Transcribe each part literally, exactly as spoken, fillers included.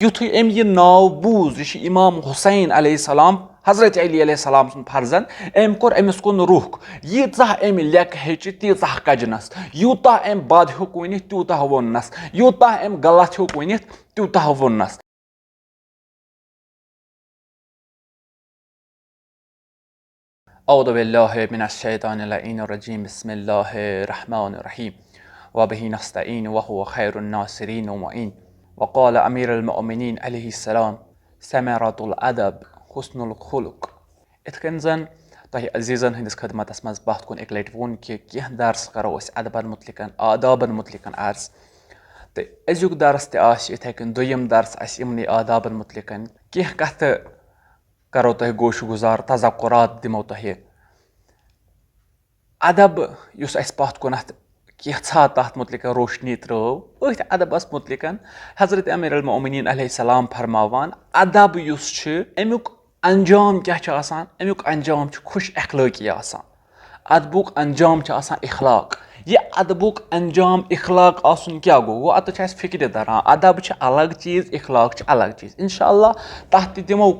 یُتھُے أمۍ یہِ ناو بوٗز، یہِ چھُ امام حسین علیہ السلام، حضرت علی علیہ السلام سُنٛد فرزند، أمۍ کوٚر أمِس کُن رُخ۔ ییٖژاہ أمۍ لیٚکہٕ ہیٚچہِ، تیٖژاہ کَجنَس۔ یوٗتاہ أمۍ بد ہیوٚک ؤنِتھ، تیوٗتاہ ووٚننَس۔ یوٗتاہ أمۍ غلط ہیوٚک ؤنِتھ، تیوٗتاہ ووٚننَس۔ أعوذ بالله من الشيطان اللعين الرجيم. بسم الله الرحمن الرحيم. وبه نستعين وهو خير الناصرين ومعين. وقال أمير المؤمنين عليه السلام: ثمرة الأدب حسن الخلق. یِتھ کٔنۍ زَن تۄہہِ عزیٖزَن ہٕنٛدِس خدمتَس منٛز پَتھ کُن اَکہِ لَٹہِ ووٚن کہِ کینٛہہ درس کَرو أسۍ اَدبَن مُتعلِقَن، آدابَن مُتعلِقَن عرض۔ تہٕ أزیُک درس تہِ آسہِ یِتھَے کٔنۍ، دوٚیِم درس آسہِ یِمنٕے آدابَن مُتعلِقَن۔ کینٛہہ کَتھٕ کَرو تۄہہِ گوشہِ گُزار، تذکرات دِمو تۄہہِ۔ ادب یُس اَسہِ پَتھ کُنَتھ کینٛژھا تَتھ مُتعلِق روشنی ترٲو، أتھۍ ادبَس مُتعلِق حضرت امیر المؤمنین علیہ السلام فرماوان، ادب یُس چھُ، اَمیُک انجام کیٛاہ چھُ آسان؟ اَمیُک انجام چھُ خوش اخلٲقی آسان۔ ادبُک انجام چھُ آسان اخلاق۔ یہِ ادبُک انجام اخلاق آسُن کیٛاہ گوٚو؟ گوٚو، اَتَتھ چھُ اَسہِ فِکرِ تَران، ادب چھُ الگ چیٖز، اخلاق چھُ الگ چیٖز۔ انشاءاللہ تَتھ تہِ دِمو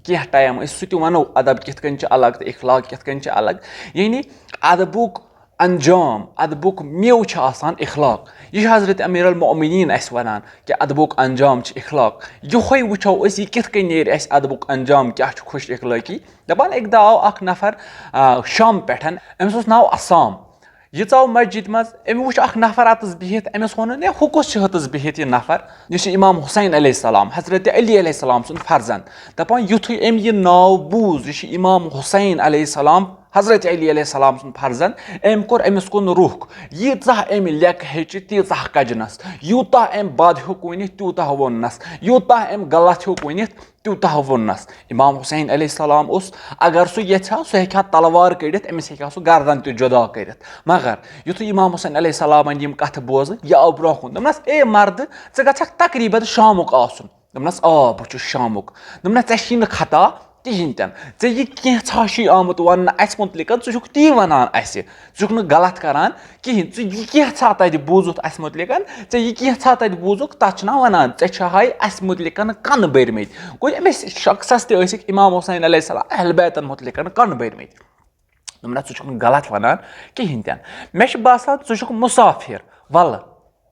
کینٛہہ ٹایم أسۍ سُہ تہِ وَنو، ادب کِتھ کٔنۍ چھُ الگ تہٕ اخلاق کِتھ کٔنۍ چھُ الگ۔ یعنی ادبُک انجام، ادبُک میوٕ چھُ آسان اخلاق۔ یہِ چھُ حضرت امیر المؤمنین اَسہِ وَنان کہِ ادبُک انجام چھُ اخلاق۔ یِہوٚے وٕچھو أسۍ، یہِ کِتھ کٔنۍ نیرِ اَسہِ، ادبُک انجام کیٛاہ چھُ خوش اخلٲقی۔ دَپان، أکۍ دۄہ آو اکھ نفر، آ، شام پٮ۪ٹھ، أمِس اوس ناو عصام۔ یہِ ژاو مسجد منٛز، أمۍ وُچھ اکھ نفر اَتَس بِہِتھ، أمِس ووٚنُن، "ہے، ہُہ کُس چھُ ہُتَس بِہِتھ یہِ نفر؟" یہِ چھُ امام حسین علیہ السلام، حضرت علی علیہ السلام سُنٛد فرزند۔ دَپان، یُتھُے أمۍ یہِ ناو بوٗز، یہِ چھُ امام حسین علیہ السلام، حضرت علی علیہ السلام سُنٛد فرزند، أمۍ کوٚر أمِس کُن رُخ۔ ییٖژاہ أمۍ لیٚکہٕ ہیٚچہِ، تیٖژاہ کَجنَس۔ یوٗتاہ أمۍ بد ہیوٚک ؤنِتھ، تیوٗتاہ ووٚننَس۔ یوٗتاہ أمۍ غلط ہیوٚک ؤنِتھ، تیوٗتاہ ووٚننَس۔ امام حسین علیہ السلام اوس، اگر سُہ یژھِ ہا، سُہ ہیٚکہِ ہا تلوار کٔڑِتھ، أمِس ہیٚکہِ ہا سُہ گردن تہِ جدا کٔرِتھ۔ مگر یُتھُے امام حسین علیہ السلامن یِم کَتھٕ بوزٕ، یہِ آو برونٛہہ کُن۔ دوٚپنَس، "اے مردٕ، ژٕ گژھکھ تقریٖباً شامُک آسُن۔" دوٚپنَس، "آ، بہٕ چھُس شامُک۔" دوٚپنَس، "ژےٚ چھی نہٕ خطا کِہیٖنۍ تہِ نہٕ۔ ژےٚ یہِ کینٛژھا چھُے آمُت وَننہٕ اَسہِ مُتعلِقَن، ژٕ چھُکھ تی وَنان اَسہِ۔ ژٕ چھُکھ نہٕ غلط کَران کِہیٖنۍ۔ ژٕ یہِ کینٛژھا تَتہِ بوٗزُتھ اَسہِ مُتعلِقَن، ژےٚ یہِ کینٛژھا تَتہِ بوٗزُکھ، تَتھ چھُنہ وَنان، ژےٚ چھِ ہاے اَسہِ مُتعلِقَن کَن بٔرمٕتۍ۔" گوٚو، أمِس شخصَس تہِ ٲسِکھ امام حسین علیہ السلام اہل بیتَن مُتعلِقَن کَن بٔرمٕتۍ۔ دوٚپنَس، "ژٕ چھُکھ نہٕ غلط وَنان کِہیٖنۍ تہِ نہٕ۔ مےٚ چھُ باسان، ژٕ چھُکھ مُسافِر۔ وَلہٕ،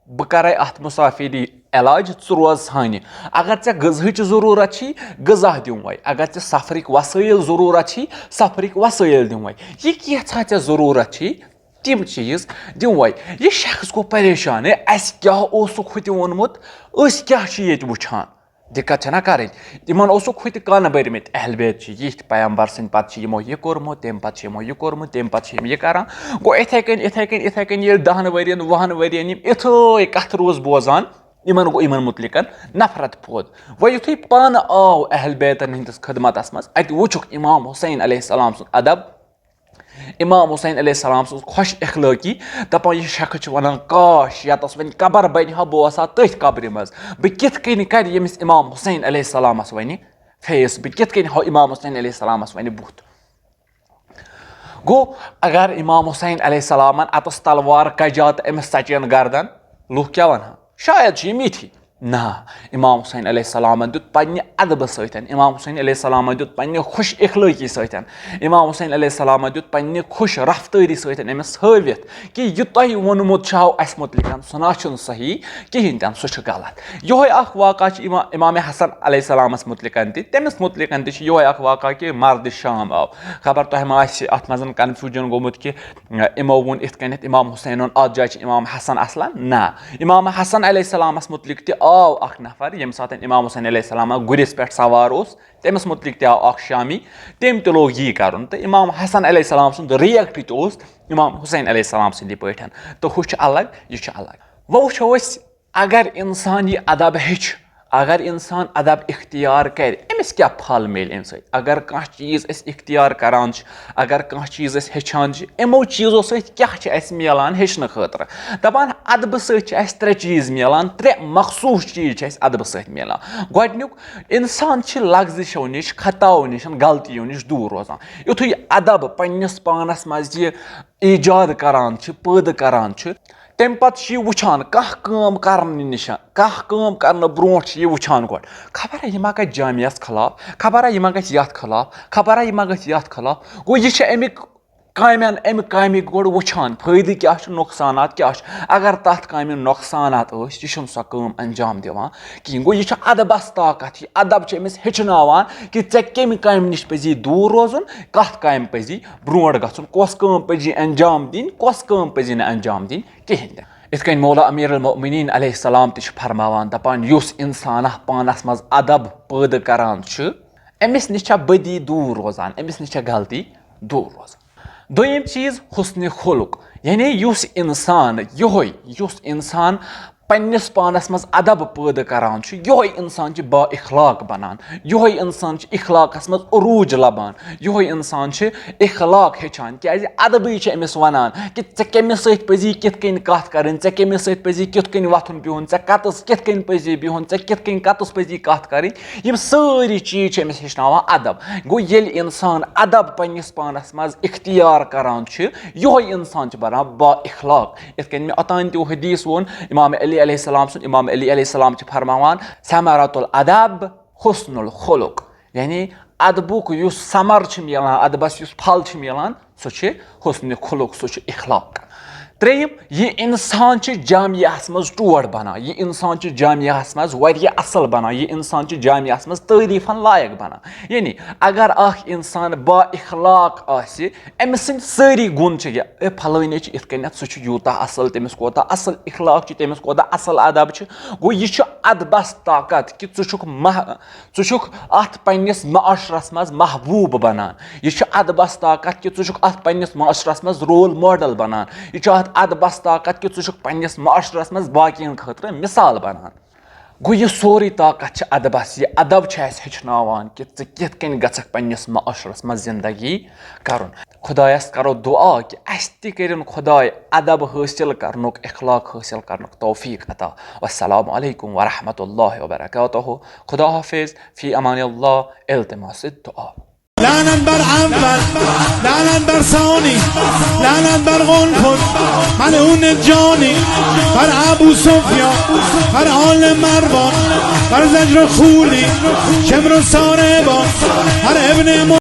بہٕ کَرَے اَتھ مُسافِری علاج، ژٕ روز سانہِ۔ اگر ژےٚ غذہٕچ ضروٗرت چھی، غذا دِموے۔ اگر ژےٚ سفرٕکۍ وسٲیِل ضروٗرت چھی، سفرٕکۍ وسٲیِل دِموے۔ یہِ کینٛژھا ژےٚ ضروٗرت چھی، تِم چیٖز دِموے۔" یہِ شخص گوٚو پریشان، "ہے، اَسہِ کیٛاہ اوسُکھ ہُہ تہِ ووٚنمُت؟ أسۍ کیٛاہ چھِ ییٚتہِ وٕچھان؟" دِقت چھَنہ کَرٕنۍ۔ تِمَن اوسُکھ ہُہ تہِ کَن بٔرمٕتۍ، اہل بیت چھِ یِتھۍ، پیغمبر سٕنٛدِ پَتہٕ چھِ یِمو یہِ کوٚرمُت، تَمہِ پَتہٕ چھِ یِمو یہِ کوٚرمُت، تَمہِ پَتہٕ چھِ یِم یہِ کَران۔ گوٚو، یِتھَے کٔنۍ، یِتھَے کٔنۍ، یِتھَے کٔنۍ ییٚلہِ دَہَن ؤرِیَن، وُہَن ؤرِیَن یِم یِتھَے کَتھٕ روٗز بوزان، یِمَن گوٚو یِمَن مُتعلِقَن نفرت پٲدٕ۔ وۄنۍ یُتھُے پانہٕ آو اہل بیتَن ہٕنٛدِس خدمتَس منٛز، اَتہِ وٕچھُکھ امام حسین علیہ السلام سُنٛد ادب، امام حسین علیہ السلام سٕنٛز خۄش اخلٲقی، دَپان، یہِ شخص چھُ وَنان، "کاش، یَتَس وۄنۍ قبر بَنہِ ہا، بہٕ اوسا تٔتھۍ قبرِ منٛز۔ بہٕ کِتھ کٔنۍ کَرِ ییٚمِس امام حسین علیہ السلامَس وَنہِ فیس؟ بہٕ کِتھ کٔنۍ ہاو امام حسین علیہ السلامَس وَنہِ بُتھ؟" گوٚو، اگر امام حسین علیہ السلامَن اَتَس تلوار کَجا تہٕ أمِس ژَٹن گردن، لُکھ کیٛاہ وَنہٕ ہن؟ شاید چھِ یِم یِتھی۔ نہ، امام حسین علیہ السلامن دیُت پننہِ ادبہٕ سۭتۍ، امام حسین علیہ السلامن دیُت پننہِ خوش اخلٲقی سۭتۍ، امام حسین علیہ السلامن دیُت پننہِ خوش رفتٲری سۭتۍ أمِس ہٲوِتھ کہِ یہِ تۄہہِ ووٚنمُت چھُو اَسہِ مُتعلِقن، سُہ نہ چھُنہٕ صحیح کِہیٖنۍ تہِ نہٕ، سُہ چھُ غلط۔ یِہوٚے اکھ واقعہ چھُ اِما-، امام حسن علیہ السلامس مُتعلِقن تہِ، تٔمِس مُتعلِقن تہِ چھُ یِہوٚے اکھ واقعہ کہِ مردِ شام آو۔ خبر تۄہہِ ما آسہِ اتھ منٛز confusion گوٚمُت کہِ یِمو ووٚن یِتھ کٔنٮ۪تھ، امام حسینُن اتھ جایہِ چھُ امام حسن اصلاً؟ نہ۔ امام حسن علیہ السلامس مُتعلِق تہِ آو اکھ نفر، ییٚمہِ ساتہٕ امام حسین علیہ السلام گُرِس پٮ۪ٹھ سوار اوس، تٔمِس مُتعلِق تہِ آو اکھ شامی، تٔمۍ تہِ لوگ یی کرُن۔ تہٕ امام حسن علیہ السلام سُنٛد react تہِ اوس امام حسین علیہ السلام سٕنٛدِ پٲٹھۍ۔ تہٕ ہُہ چھُ الگ، یہِ چھُ الگ۔ وۄنۍ وٕچھو أسۍ، اگر انسان یہِ ادب ہیٚچھِ، اگر انسان ادب اختیار کرِ، أمِس کیٛاہ پھل میلہِ امہِ سۭتۍ؟ اگر کانٛہہ چیٖز أسۍ اختیار کران چھِ، اگر کانٛہہ چیٖز أسۍ ہیٚچھان چھِ، یِمو چیٖزو سۭتۍ کیٛاہ چھِ اَسہِ میلان ہیٚچھنہٕ خٲطرٕ؟ دَپان، ادبہٕ سۭتۍ چھِ اَسہِ ترٛےٚ چیٖز میلان، ترٛےٚ مخصوٗص چیٖز چھِ اَسہِ ادبہٕ سۭتۍ میلان۔ گۄڈٕنیُک، انسان چھِ لغزشو نِش، خطاو نِش، غلطیو نِش دوٗر روزان۔ یُتھُے ادب پننِس پانس منٛز یہِ ایجاد کران چھِ، پٲدٕ کران چھِ، تَمہِ پتہٕ چھُ یہِ وٕچھان کانٛہہ کٲم کرنہٕ نِش، کانٛہہ کٲم کرنہٕ برونٛٹھ چھُ یہِ وٕچھان گۄڈٕ، خبر یہِ ما گژھِ جامعس خلاف، خبر یہِ ما گژھِ یتھ خلاف، خبر یہِ ما گژھِ یتھ خلاف۔ گوٚو، یہِ چھُ اَمہِ کامٮ۪ن، اَمہِ کامہِ گۄڈٕ وٕچھان فٲیدٕ کیٛاہ چھُ، نۄقصانات کیٛاہ چھُ۔ اگر تَتھ کامہِ نۄقصانات ٲسۍ، یہِ چھُنہٕ سۄ کٲم انجام دِوان کِہیٖنۍ۔ گوٚو، یہِ چھُ ادبس طاقت، یہِ ادب چھُ أمِس ہیٚچھناوان کہِ ژےٚ کَمہِ کامہِ نِش پَزی دوٗر روزُن، کَتھ کامہِ پَزی برونٛٹھ گژھُن، کۄس کٲم پَزی انجام دِنۍ، کۄس کٲم پَزی نہٕ انجام دِنۍ کِہیٖنۍ تہِ۔ یِتھ کٔنۍ مولا امیر المؤمنین علیہ السلام تہِ چھُ فرماوان، دَپان، یُس انسانہ پانس منٛز ادب پٲدٕ کران چھُ، أمِس نِش چھےٚ بدی دوٗر روزان، أمِس نِش چھےٚ غلطی دوٗر روزان۔ دوٚیِم چیٖز، حسن خلق، یعنی یُس انسان یِہوٚے، یُس انسان پننِس پانس منٛز ادب پٲدٕ کران چھُ، یِہوٚے انسان چھُ با اخلاق بنان، یِہوٚے انسان چھُ اخلاقس منٛز عروج لبان، یِہوٚے انسان چھُ اخلاق ہیٚچھان، کیازِ ادبٕے چھُ أمِس ونان کہِ ژےٚ کٔمِس سۭتۍ پزی کِتھ کٔنۍ کتھ کرٕنۍ، ژےٚ کٔمِس سۭتۍ پزی کِتھ کٔنۍ وۄتھُن بِہُن، ژےٚ کتس کِتھ کٔنۍ پزی بِہُن، ژےٚ کِتھ کٔنۍ کتس پزی کتھ کرٕنۍ۔ یِم سٲری چیٖز چھِ أمِس ہیٚچھناوان ادب۔ گوٚو، ییٚلہِ اِنسان ادب پننِس پانس منٛز اختیار کران چھُ، یِہوٚے اِنسان چھُ بنان با اخلاق۔ یِتھ کٔنۍ مےٚ اوٚتانۍ تہِ حدیث ووٚن، امام علی علیہ السلام سُنٛد، امام علی علیہ السلام چھِ فرماوان، ثمرۃ الادب حسن الخلق، یعنی ادبُک یُس ثمر چھُ میلان، ادبس یُس پھل چھُ میلان، سُہ چھُ حسن خلق، سُہ چھُ اخلاق۔ ترٛیٚیِم، یہِ انسان چھُ جامعہس منٛز ٹوٹھ بنان، یہِ انسان چھُ جامعہس منٛز واریاہ اصل بنان، یہِ انسان چھُ جامعہس منٛز تعریفن لایق بنان۔ یعنی اگر اکھ انسان با اخلاق آسہِ، أمۍ سٕنٛدۍ سٲری گُن چھِ یہِ، اے، پھلٲنی چھِ یِتھ کٔنٮ۪تھ، سُہ چھُ یوٗتاہ اصل، تٔمِس کوٗتاہ اصل اخلاق چھُ، تٔمِس کوٗتاہ اصل ادب چھُ۔ گوٚو، یہِ چھُ ادبس طاقت کہِ ژٕ چھُکھ مح-، ژٕ چھُکھ اتھ پننِس معاشرس منٛز محبوب بنان۔ یہِ چھُ ادبس طاقت کہِ ژٕ چھُکھ اتھ پننِس معاشرس منٛز رول ماڈل بنان۔ یہِ چھُ اتھ ادبس طاقت کہِ ژٕ چھُکھ پننِس معاشرس منٛز باقین خٲطرٕ مثال بنان۔ گوٚو، یہِ سورُے طاقت چھُ ادبس۔ یہِ ادب چھُ اسہِ ہیٚچھناوان کہِ ژٕ کِتھ کٔنۍ گژھکھ پننِس معاشرس منٛز زندگی کرُن۔ خدایس کرو دعا کہِ اسہِ تہِ کٔرِن خداے ادب حٲصِل کرنُک، اخلاق حٲصِل کرنُک توفیق عطا۔ والسلام علیکم ورحمۃ اللہ وبرکاتہ۔ خدا حافظ، فی امان اللہ، التماس دعا۔ لعنت بر اول، لعنت بر ثانی، لعنت بر قنفذ، ملعون جانی، بر ابو سفیان، بر آل مروان، بر زجر و خولی، شمر و ساربان، بر ابن